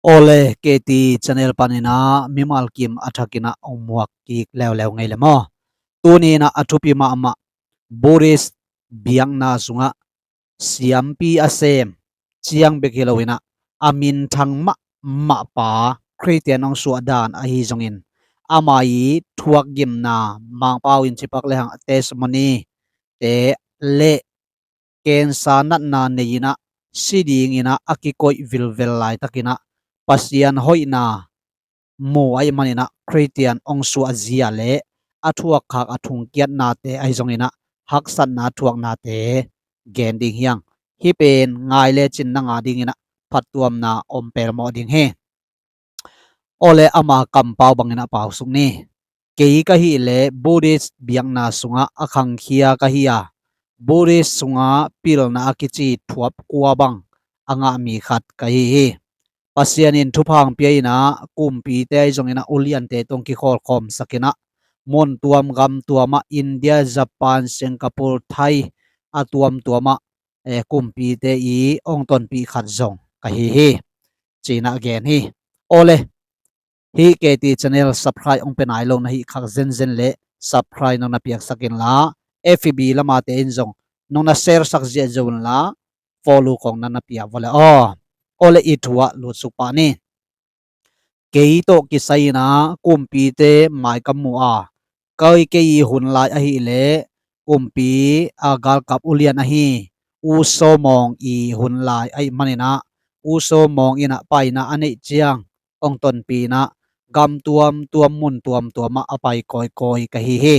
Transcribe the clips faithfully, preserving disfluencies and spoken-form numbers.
Awle, K T channel paninah mimal kim a thakinah hong muak kik leuleu ngei le maw? Tuninah a thupi mahmah Buddhist biakna sungah siampi a sem ciang bek hi loinah a minthang mahmah pa Khristian hong suah dan ahi zongin ama i thuakgimna Mangpau in cipak lehang testimony te le cancer natna nei inah si dinginah a kikoih vilvel laitakinah Pasian hoihna mu ahih maninah Khristian hong suahzia le a thuakkhak a thungkiatnate ahi zonginah haksatna thuaknate gen ding hiang. Hih pen ngai lecin na ngah dinginah phattuamna om pelmawh ding hi. Awle ama kampau banginah pausuk ni. Kei ka hih leh Buddhist biakna sungah a khangkhia ka hi a, Buddhist sungah pilna a kici thuap kua bang a ngah mi khat ka hi hi. Pasian in thupha hong pia inah kumpite ahi zonginah uliante tawh hong kikhawlkhawmsak inah mun tuam gam tuamah India, Japan, Singapore, Thai a tuamtuamah kumpite i hong tonpih khat zong ka hi hi, cinah gen hi. Awle, hih K T channel subscribe hong pia nai lo na hih khak zenzen le subscribe nong na piaksak inla, F B lamate in zong nong na share sak ziahzo inla, follow khong na na pia vawle aw. Awle i thu ah lutsuk pah ni. Kei tawh kisai inah kumpite mai ka mu a, kei kei i hun lai ahih leh kumpi a galkap ulian ahi U Saw Mawng i hun lai ahih maninah U Saw Mawng inah paina a neih ciang hong tonpih inah gam tuamtuam mun tuamtuamah a pai kawikawi ka hi hi.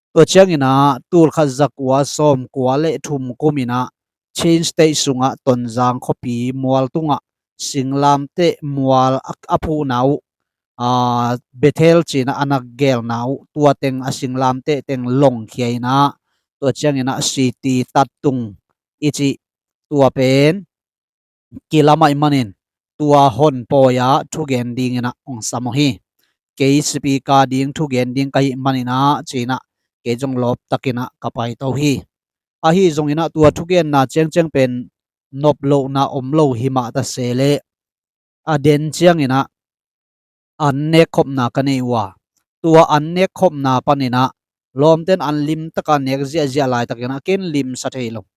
Tua cianginah tulkhat zakua sawmkua le thum kuminah Chin State sungah Tonzang khuapi mual tungah singlamteh mual a phuhna uh, Bethel cinah a na gelna uh, tua teng a singlamteh teng longkhia inah tua cianginah city tattung i cih tua pen kilam ahih manin tua honpawi ah thugen dinginah hong sam uh hi. Kei speaker ding thugen ding ka hih maninah cinah kei zong lawptakinah ka paito hi. Ahi zonginah tua thugenna ciangciang pen noplohna om lo hi mah ta se leh a den cianginah an nekkhopna ka nei uh a, tua an nekkhopna paninah lawmten an limtaka nek ziahziah laitakinah ken limsa thei lo.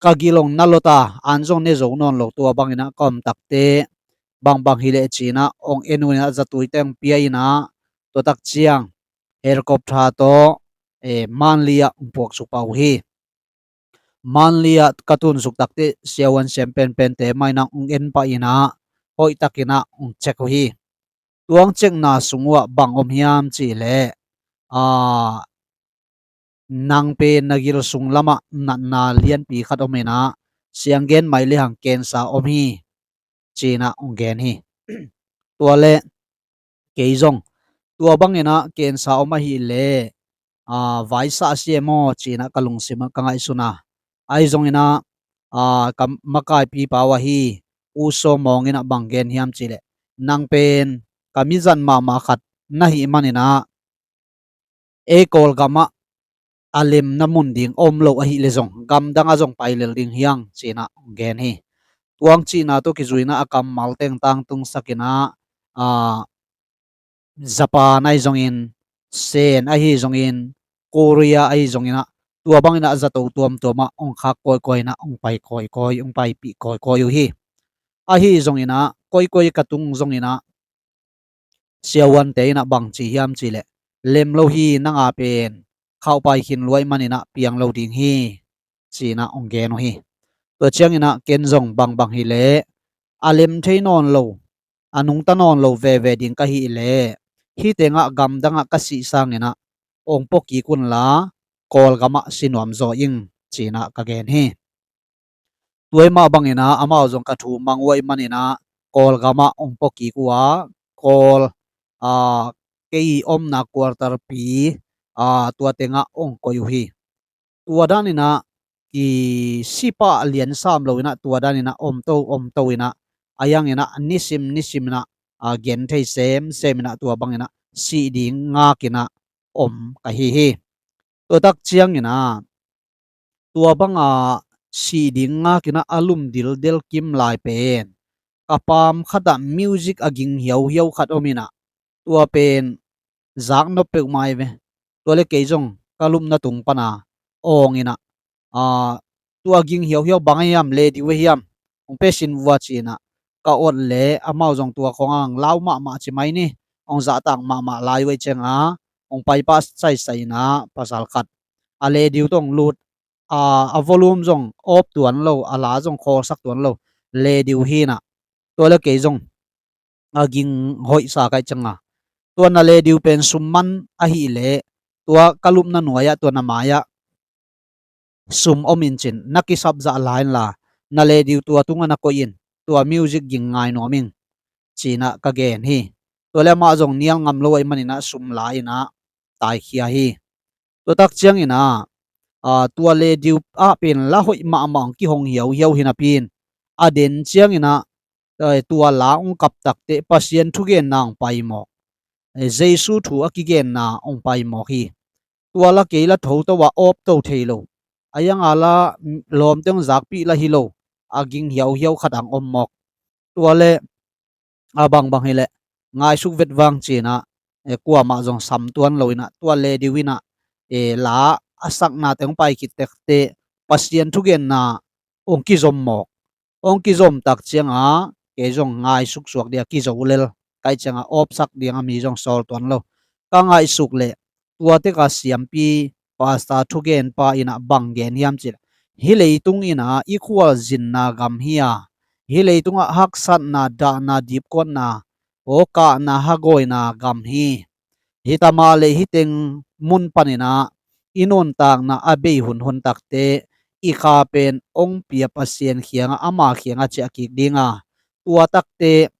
Ka gilong na lota an zong ne zo nawn lo. Tua banginah ka om takte bangbang hileh cinah hong en uh inah zatui teng pia inah tua tak ciang helicopter tawh Manli ah hong puaksuk pah uh hi. Manli ah ka tunsuk takte siavuan siam penpente mah inah hong en pah inah hoihtakinah hong check uh hi. Tua hong checkna sung uh ah bang om hiam cihleh nang pen na gil sung lamah natna lianpi khat om inah siang gen mai lehang cancer om hi, cinah hong gen hi. Tua le kei zong tua banginah cancer om ahih leh vaisah a si e maw cinah ka lungsimah ka ngaihsun a, ahi zonginah ka makaipipa uh ahi U Saw Mawng inah bang gen hiam cihleh nang pen ka mizat mahmah khat na hih maninah ei Kawlgamah a lemna mun ding om lo ahih leh zong gamdangah zong pai lel ding hiang cinah hong gen hi. Tua hong cihna tawh kizui inah a kammal teng tangtungsak inah Japan ahi zongin, Sen ahi zongin, Korea ahi zonginah tua banginah zato tuamtuamah hong khak kawikawi inah hong pai kawikawi hong paipih kawikawi uh hi. Ahi zonginah koikoi ka tung zonginah siavuante inah bang ci hiam cihleh lem lo hi, nang a pen khauhpai khin lua ahih maninah piang lo ding hi, cinah hong gen uh hi. Tua cianginah ken zong bangbang hileh a lem thei nawn lo, a nungta nawn lo veve ding ka hih leh hih tengah gamdangah ka sih sanginah hong pua kik unla Kawlgamah si nuam zaw ing, cinah ka gen hi. Tua ahih mah banginah amau zong ka thu mang uh ahih maninah Kawlgamah hong pua kik uh a, Kawl kei omna quarter pi tua tengah hong koih uh hi. Tua daninah kisipah liansam lo inah tua daninah omto omto inah a yanginah nisim nisim inah gen thei semsem inah tua banginah sih ding ngakinah om ka hi hi. Tua tak cianginah tua banga sih ding ngakinah a lum dildel kim lai pen ka paam khatah music a ging hiauhiau khat om inah, tua pen zaknop peuhmah hi ve. Tua le kei zong ka lupna tung pana awng inah, aa, tua ging hiauhiau bang ahi hiam, lady uh ahi hiam, hong pesin vua ci inah ka ot le amau zong tua khong ang lau mahmah ci mai ni, hong zahtak mahmah lai uh ei cianga hong paipah saisai inah pasal khat a lady uh tawh hong lut, a, a volume zong awp tuan lo, a la zong khawlsak tuan lo lady uh hi inah, tua le kei zong a ging hoihsa kaih cianga, tua na lady uh pen sum man ahih leh tua ka lupna nuai-ah, tua na mai-ah sum om in cin, na kisap zah la inla, na lady uh tua tungah na koih in, tua music ging ngai nuam ing ci inah ka gen hi. Tua le amah zong nial ngam lo ahih man inah sum la inah taikhia hi. Tua tak ciang inah, aa, tua lady uh ah pen la hoih mahmah hong kihong hiauhiau hi napi in, a den ciang inah, eh, tua la hong kap takteh Pasian thugenna hong pai mawk. Eh, Jesu thu a kigenna hong pai mawk hi. Tua la kei la tho to a awp to thei lo. A ianga la, mm, lawmte hong zakpih la hi lo. A ging hiauhiau khat ang om mawk. Tua le a bangbang hileh ngaisuk vet vang ci inah, eh, kuamah zong sam tuan lo inah, tua lady uh inah, eh, la a saknate hong pai khit takteh Pasian thugenna hong kizom mawk. Hong kizom tak cianga kei zong ngaisuk suak dia kizo lel, kaih cianga awpsak dinga mi zong sawl tuan lo. Ka ngaihsuk leh tua tek a siampi pastor thugenpa inah bang gen hiam cih leh, hih leitung inah i khualzinna gam hi a, hih leitungah haksatna, dahna, dipkuatna, aw, kahna, hagawina gam hi. Hita mah leh hih teng mun paninah i nuntakna a bei hunhun takteh i kha pen hong pia Pasian kiangah, ama kiangah ciah kik dinga, tua takteh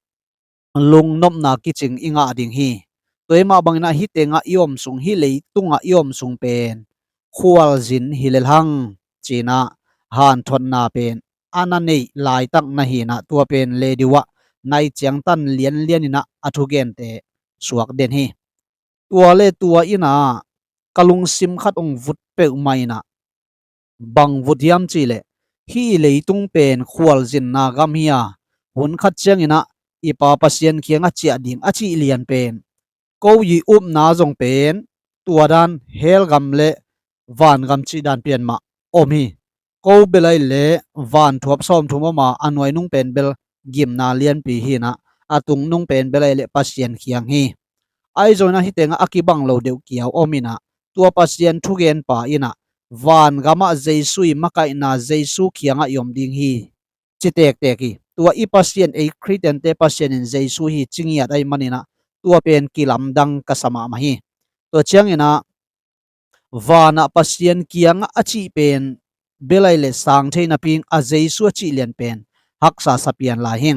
lungnopna kicing i ngah ding hi. Tua hi mah banginah hih tengah i om sung, hih leitungah i om sung pen khualzin hi lel hang ci inah hanthotna pen a na neih laitak na hi inah, tua pen lady uh ah nai ciangtan lianlian inah a thugente suak den hi. Tua le tua inah ka lungsim khat hong vut peuhmah inah, bang vut hiam cih leh, hih i leitung pen khualzinna gam hi a, hun khat ciang inah i Pa Pasian kiangah ciah ding a cih lian pen, ko i upna zong pen tua dan, hell gam le van gam cih dan pian mah om hi. Ko bel ahih leh vanthuap sawmthum om a, a nuainung pen bel gimna lianpi hi inah, a tungnung pen bel ahih leh Pasian kiang hi. Ahi zongin ah hih tengah a kibang lo deuh kiau om inah, tua Pasian thugenpa inah van gamah Jesu i makaihna, Jesu kiangah i om ding hi ci tektek hi. Tua i Pasian, ei Khristiante Pasian in Jesu hi ci ngiat ahih maninah tua pen kilamdang ka sa mahmah hi. Tua ciang inah vanah Pasian kiangah a cih pen bel ahih leh sang thei napi in, a Jesu a cih lian pen haksa sa pian lai hi.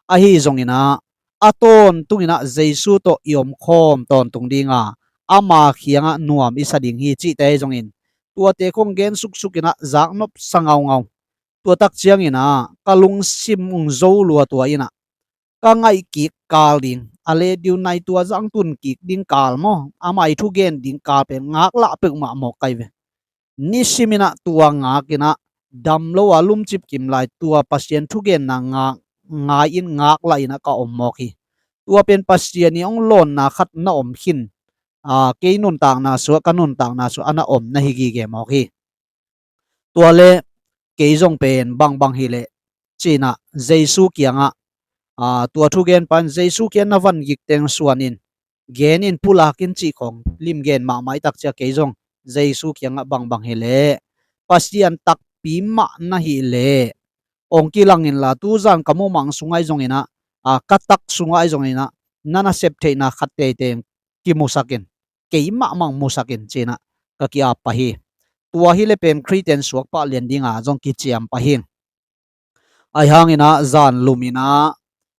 Ahi zongin ah a tawntung inah Jesu tawh i omkhawm tawntung dinga, ama kiangah nuam i sa ding hi cihte ahi zongin, tuate kong gen suksuk inah zaknop sa ngaungau. Tua tak ciang inah ka lungsim hong zo lua tua inah, ka ngaih kik kal ding, a leh diu nai tua zang tun kik ding kal maw, amah i thugen ding kal pen ngaklah peuhmah mawk ka hi ve. Nisim inah tua ngak inah dam lo a lumcip kim lai tua Pasian thugenna ngak, ngai in ngaklah inah ka om mawk hi. Tua pen Pasian i hong lawnna khat na om khin, aa, kei nuntakna sungah, ka nuntakna sungah a na om na hi gige mawk hi. Tua le kei zong pen bangbang hileh ci inah Jesu kiangah, aa, tua thugenpa in Jesu kiang na van gik teng suan in, gen in, pulak in cih khawng limgen mahmah i tak ciang kei zong Jesu kiangah bangbang hileh Pasian takpi mah na hih leh hong kilang inla, tuzan ka mumang sungah ahi zongin ah, aa, ka tak sungah ahi zongin ah, na nasep theihna khat teitei kimusak in, kei mahmah musak in ci inah ka ki-ap pah hi. Tua hileh pen Khristian suak pah lian dinga zong kiciam pah hi. Ahi hangin ah zan lum inah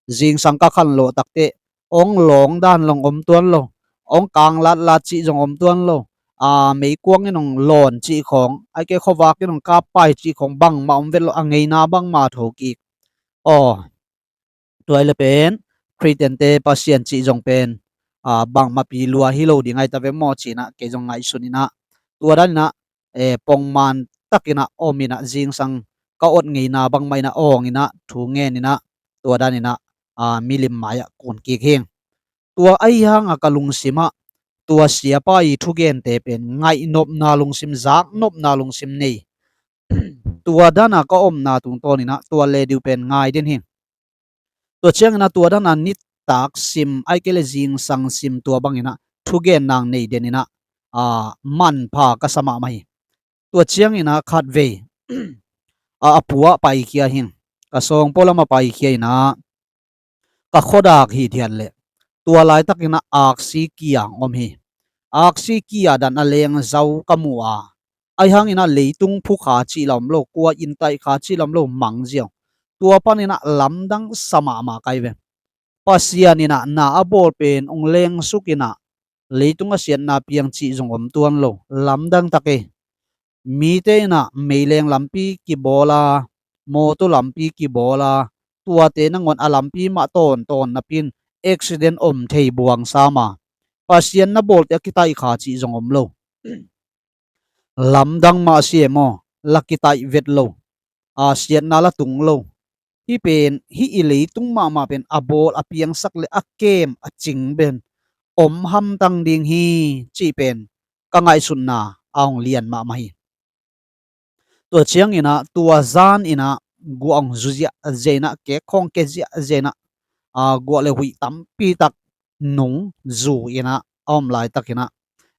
zingsang ka khanlawh takteh hong lawng dan long om tuan lo, hong kanglatlat cih zong om tuan lo, aa, meikuang in hong lawn cih khawng, ahih kei khuavak in hong kappai cih khawng bangmah om vet lo, a ngeina bangmah tho kik. Aw, tua hileh pen Khristiante Pasian cih zong pen, aa, bangmahpi lua hi lo ding ahi ta ve maw ci inah kei zong ngaihsun inah, tua dan inah, eh, pongman tak inah om inah, zingsang ka ot ngeina bangmah inah awng inah, thu ngen inah, tua daninah, aa, milim mai-ah kun kik hing. Tua ahi hanga ka lungsimah tua siapa i thugente pen ngaihnopna lungsim, zaknopna lungsim nei. Tua dana ka omna tungtawninah tua le diu pen ngai den hing. Tua cianginah tua dana nitak sim, ai kei le zingsang sim tua banginah thugen nang nei deninah, aa, manpha ka sa mahmah hi. Tua cianginah khatvei a, a puah paikhia hing. Ka sawngpaw lama paikhia inah ka khuadak hithiat leh tua laitakinah aksi kiang om hi. Aksi kia dan a lengzau ka mu a, ahi hanginah leitung phukha cih lam lo, kua inntaih kha cih lam lo, mangziau. Tua paninah lamdang sa mahmah kai ve. Pasian inah na a bawl pen ong lengsukinah leitung a siatna piang cih zong om tuan lo, lamdang tak ei. Mite inah meileng lampi kibawla, mawtaw lampi kibawla, tuate nangawn a lampi mah tawntawn napin accident om thei buang sama. Pasian na bawlte a kitaih kha cih zong om lo. Lamdang mah si e maw, la kitaih vet lo, a siatna la tung lo. Hih pen, hih i leitung mahmah pen a bawl a piangsak le a kem a cing pen om hamtang ding hi cih pen ka ngaihsutna a hong lian mahmah hi. Tua cianginah tua zaninah guah hong zu ziahziah inah, kek khawng ke ziahziah inah, a, guah le huih tampitak nung zu inah a om laitakinah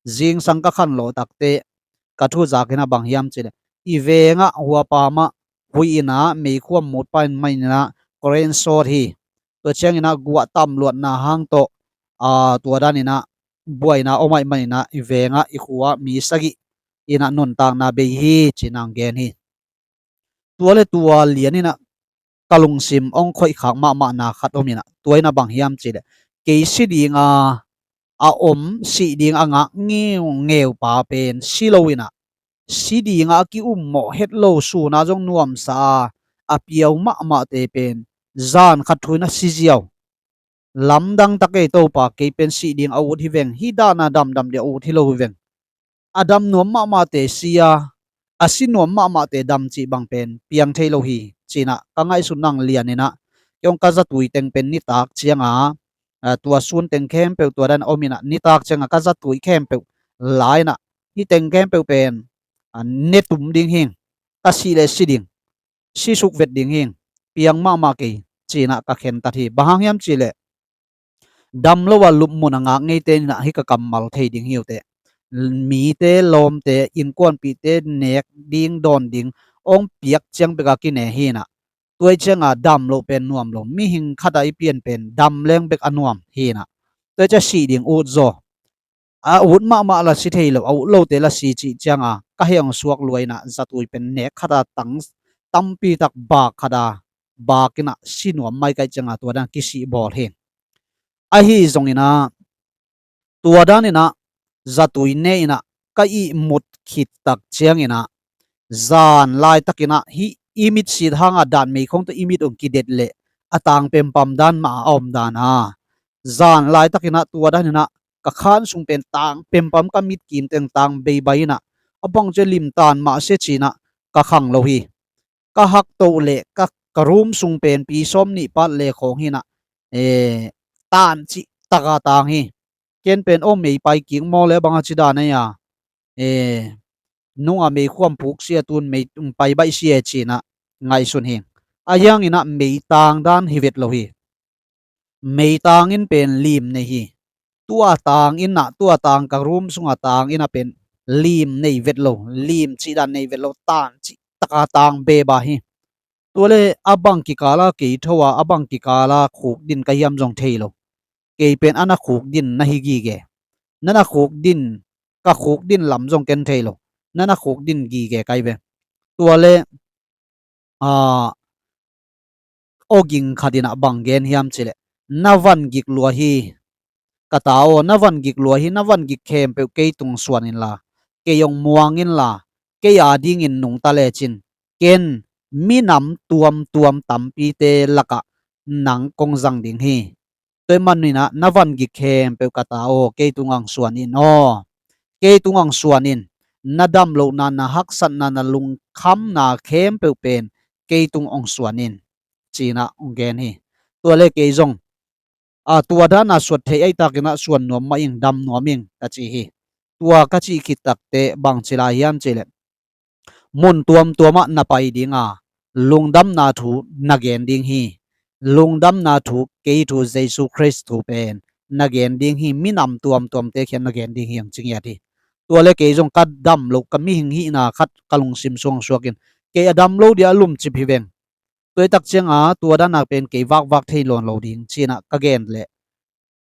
zingsang ka khanlawh takte ka thu zakinah bang hiam cileh i vengah huapa mah huih inah meikhuam mutpa in mah inah current short hi. Tua cianginah guah tamluatna hang tawh, a, tua daninah buaina om ahih maninah i vengah i khua mi sagih inah nuntakna bei hi cinah gen hi. Tua le tua lianinah ka lungsim hong khoihkhak mahmahna khat om inah, tua inah bang hiam cileh kei si dinga a om, sih ding a ngak ngeungeu pa pen si lo inah, si dinga a kiummawh het lo, suna zong nuamsa a, a piau mahmahte pen zan khat thu inah si ziau. Lamdang tak ei Topa, kei pen sih ding a ut hi veng, hih dana damdam ding a ut hi lo hi veng. A dam nuam mahmahte si a, a si nuam mahmahte dam cih bang pen piang thei lo hi cinah ka ngaihsut nang lianinah kei hong ka zatui teng pen nitak cianga, a, tua sun teng khempeuh tua dan om inah nitak cianga ka zatui khempeuh la inah hih teng khempeuh pen, a, ne tum ding hing, ka sih le si ding, sisuk vet ding hing, piang mahmah kei cinah ka khentat hi. Bang hang hiam cileh dam lo a lupmun a ngak ngeite inah hih ka kammal thei ding hi uh teh. Mite, lawmte, innkuanpihte nek ding dawn ding hong piak ciang beka kine hi inah, tua ih cianga dam loh pen nuam lo, mihing khata i pian pen dam leng bek a nuam hi inah, tua ih cia sih ding ut zaw. A ut mahmah la si thei lo, a ut lote la si cih cianga ka heh hong suak lua inah zatui pen nek khata tang tampitak bak khata bak inah si nuam mai kaih cianga tua dan kisih bawl hi. Ahi zonginah tua daninah zatui ne inah ka ihmut khit tak cianginah zan laitakinah hih i mitsit hanga dan meikhong tawh i mit hong kidet leh a tang pempam dan mah a om dana, zan laitakinah tua daninah ka khan sung pen tang pempam, ka mitkim teng tang beibai inah, a bang cia limtan mah sia cinah ka khang lo hi. Ka haktoh leh ka, ka room sung pen pi sawm nih pat le khawng hinah, e, tancih taka tang hi. Ken pen aw mei pai kik maw le banga ci dan ei a, e, nunga meikhuam phuk sia tun mei pai baih sia cinah ngaihsun hi. A hianginah meitang dan hi vet lo hi. Meitang in pen lim nei hi. Tua tang innah, tua tang ka room sunga tang innah pen lim nei vet lo, lim cihdan nei vet lo, tancih taka tang beba hi. Tuale a bang kikala kei tho a, a bang kikala khuk din ka hiam zong thei lo. Kei pen a na khuk din na hi gige. Na na khuk din, ka khuk din lam zong ken thei lo. Na na khuk din gige kai ve. Tuale, a, aw ging khat inah bang gen hiam cileh, na van gik lua hi. Ka ta aw, na van gik lua hi, na van gik khempeuh kei tung suan inla, kei hong muang inla, kei adingin nungta lecin, ken minam tuamtuam tampite lakah nang kong zang ding hi. Tua ahih maninah na van gik khempeuh ka ta aw, kei tungah hong suan in aw. Kei tungah hong suan in. Na damlohna, na haksatna, na lungkhamna khempeuh pen kei tungah hong suan in, cinah hong gen hi. Tua le kei zong, a, tua dan a suat theih ahih takin ah suan nuam mah ing, dam nuam ing ka ci hi. Tua ka cih khit takteh bang ci lai hiam cih leh, mun tuamtuam ah na pai ding a, lungdamna thu na gen ding hi. Lungdamna thu, kei thu, Jesu Khrist thu pen na gen ding hi. Minam tuamtuamte khian na gen ding hi, hong ci ngiat hi. Tua le kei zong ka dam lo, ka mihing hihna khat ka lungsim sung suakin, kei a dam lo dia a lumcip hi veng. Tua ahih tak ciangin tua dan a pen kei vakvak thei nawn lo ding ci-in ah ka gen leh,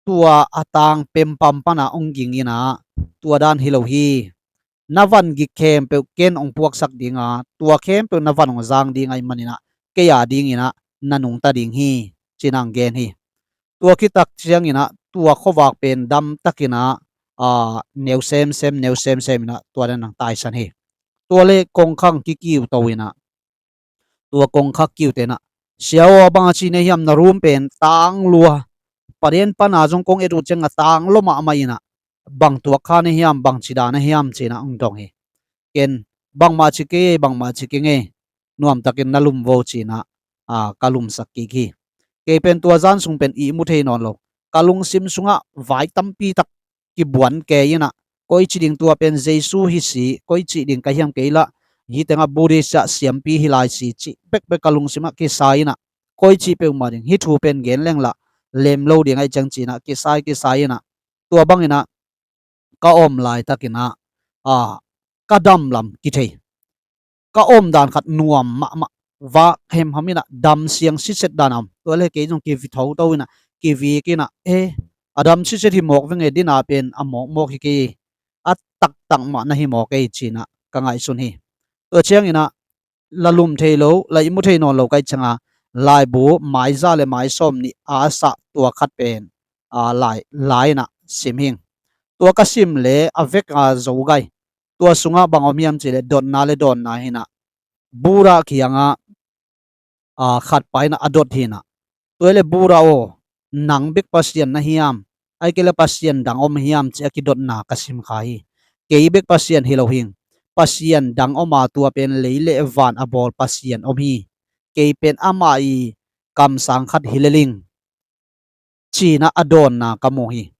tua a tang pempam pan a hong ging in ah, tua dan hi lo hi. Na van gik khempeuh ken hong puaksak ding a, tua khempeuh na van hong zang ding ahih manin ah, kei a dingin ah na nungta ding hi, ci-in ah hong gen hi. Tua khit tak ciangin ah tua khuavak pen dam takin ah, a, neu semsem, neu semsem in ah tua dan hong taisan hi. Tua le kongkhak kikiu to in ah, tua kongkhak kiute in ah, "Sia aw, bang a ci na hiam, na room pen tang lua. Paden pan a zong kong et uh ciangin a tang lua mahmah in ah, bang tuak kha na hiam, bang ci dan na hiam?" ci-in ah hong dong hi. Ken, "Bangmah ci kei, bangmah ci kei ngei. Nuamtakin na lum vo," ci-in ah, a, ka lumsak kik hi. Kei pen tua zan sung pen ihmu thei nawn lo. Ka lungsim sungah vai tampi tak kibuan kei in ah, koi ci ding tua pen Jesu hi si, koi ci ding ka hiam kei lah, hih tengah Buddhist ah siampi hi lai si, cih bekbek ka lungsim ah kisai in ah, koi ci peuhmah ding, hih thu pen gen leng lah lem lo ding ahih ciang ci-in ah kisai kisai in ah, tua bangin ah ka om laitakin ah, a, ka dam lam kithei. Ka om dan khat nuam mahmah, vak hemham in ah, dam siang siset dan a om. Tua le kei zong kivi toto in ah, kivik in ah, "Eh, a dam siset hi mawk veng e, din a pen a mawkmawk hi kei, a taktak mah na hi mawk e," ci-in ah ka ngaihsun hi. Tua ciangin ah, la lum thei lo, la ihmu thei nawn lo ka hih ciangin ah, laibu maiza le maisawm nih a sah tua khat pen, a, lai, lai in ah sim hing. Tua ka sim le a vek a zo gai. Tua sungah bang om hiam cih leh dotna le dawnna hi in ah, Buddha kiangah, a, khat pai in ah a dot hi in ah, "Tua hi leh Buddha aw, nang bek Pasian na hiam, ahih kei leh Pasian dang om hiam?" ci a kidotna ka sim kha hi. "Kei bek Pasian hi lo hing. Pasian dang om a, tua pen lei le van a bawl Pasian om hi. Kei pen amah i kamsang khat hi lel ing," ci-in ah a dawnna ka mu hi.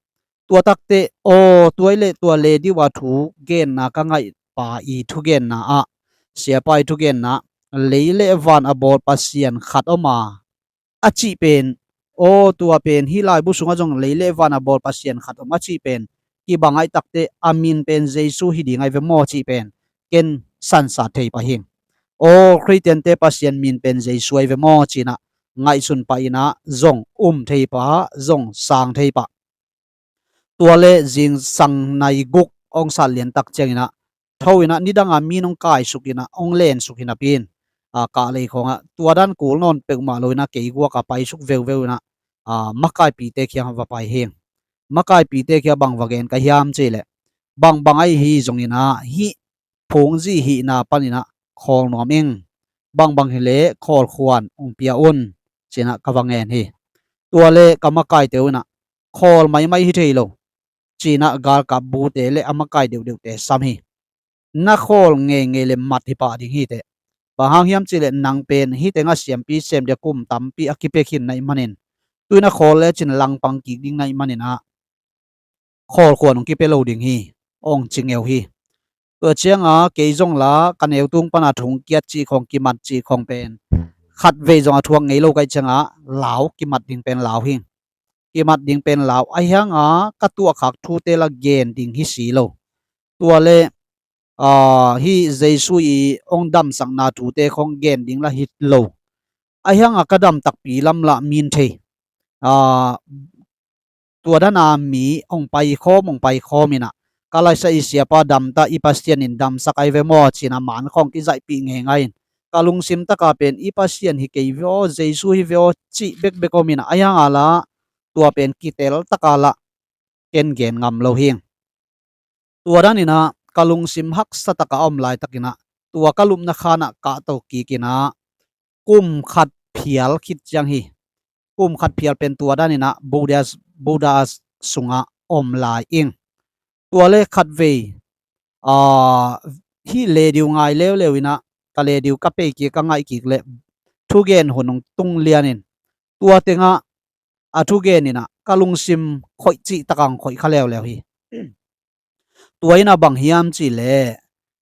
Tua takteh, aw, tua hi leh tua ladies a thugenna ka ngaihpa i thugenna ah, siapa i thugenna, "Lei le van a bawl Pasian khat om a," a cih pen, aw, tua pen hih laibu sungah zong lei le van a bawl Pasian khat om a cih pen kibang ahih takteh a min pen Jesu hi ding ahi ve maw cih pen ken sansat thei pah hing. Aw, Khristiante Pasian min pen Jesu ahi ve maw ci-in ah ngaihsun pah in ah zong um thei pah, zong sang thei pah. Tua le zingsang nai guk hong sat lian tak ciangin ah, tho in ah nidang a mi in hong kaisuk in ah, hong lensuk hi napi in, a, kahlei khawngah tua dan kul nawn peuhmah lo in ah, kei guak a paisuk veuveu in ah, a, makaipite kiangah va pai hing. Makaipite kiangah bang va gen ka hiam cih leh, "Bangbang ahi hi zongin ah, hih phungzi hihna panin ah khawl nuam ing. Bangbang hi leh khawlkhuan hong pia un," ci-in ah ka va ngen hi. Tua le ka makaite uh in ah, "Khawl maimai hi thei lo," ci-in ah galkap bute le a makai deuhdeuhte sam hi. "Na khawl ngeingei le mat hi pah ding hi teh. Bang hang hiam cih leh nang pen hih tengah siampi sem dia kum tampi a kipia khin na hih manin, tu-in a khawl lecin langpang kik ding na hih manin ah, khawlkhuan hong kipia lo ding hi," hong ci ngeu hi. Tua ciangah kei zong lah ka neu tung pan a thu hong kiat cih khawng, kimat cih khawng pen khatvei zong a thuak ngei lo ka hih ciangah lau, kimat ding pen lau hing. Kimat ding pen lau, ahi hangah ka tuahkhak thute lah gen ding hi si lo. Tua le, a, hih Jesu i hong damsakna thute khawng gen ding lah hi lo. Ahi hangah ka dam takpi lam lah min thei. A, tua dan a mi hong paikhawm, hong paikhawm in ah, "Ka laisa i siapa dam ta, i Pasian in damsak ahi ve maw?" ci-in ah man khawng kizaihpih ngeingai in, ka lungsim tak a pen, "I Pasian hi kei ve aw, Jesu hi ve aw," cih bekbek om in ah, ahi hangah lah tua pen kitel tak a lah ken gen ngam lo hing. Tua dan in ah ka lungsim haksa tak a om laitakin ah, tua ka lupna khan ah kahto kik in ah, kum khat phial khit ciang hi. Kum khat phial pen tua dan in ah Buddha, Buddha sungah om lai ing. Tua le khatvei, a, hih ladies ngai leuleu in ah, ka ladies ka pei kik, ka ngaih kik leh thugen hun hong tung lian in, tua tengah a thugen in ah ka lungsim khoih cihtak a hong khoih kha leuleu hi. Tua in ah bang hiam cih leh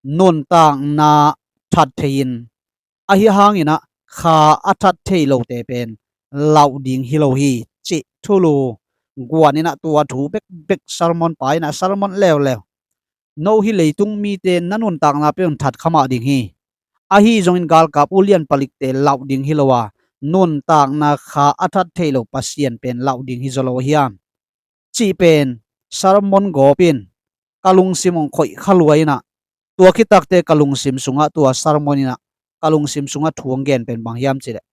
nuntakna that thei in, ahi hangin ah kha a that thei lote pen lauh ding hi lo hi, cih thulu guan in ah tua thu bekbek sermon pa in ah sermon leuleu. No hi leitung mite na nuntakna pen that kha mah ding hi. Ahi zongin galkap ulian palikte lauh ding hi lo a, nuntakna kha a that thei lo Pasian pen lauh ding hi zaw lo hiam, cih pen sermon gawp in ka lungsim hong khoih kha lua in ah, tua khitakte ka lungsim sungah tua sermon in ah ka lungsim sungah thu hong gen pen bang hiam cih leh,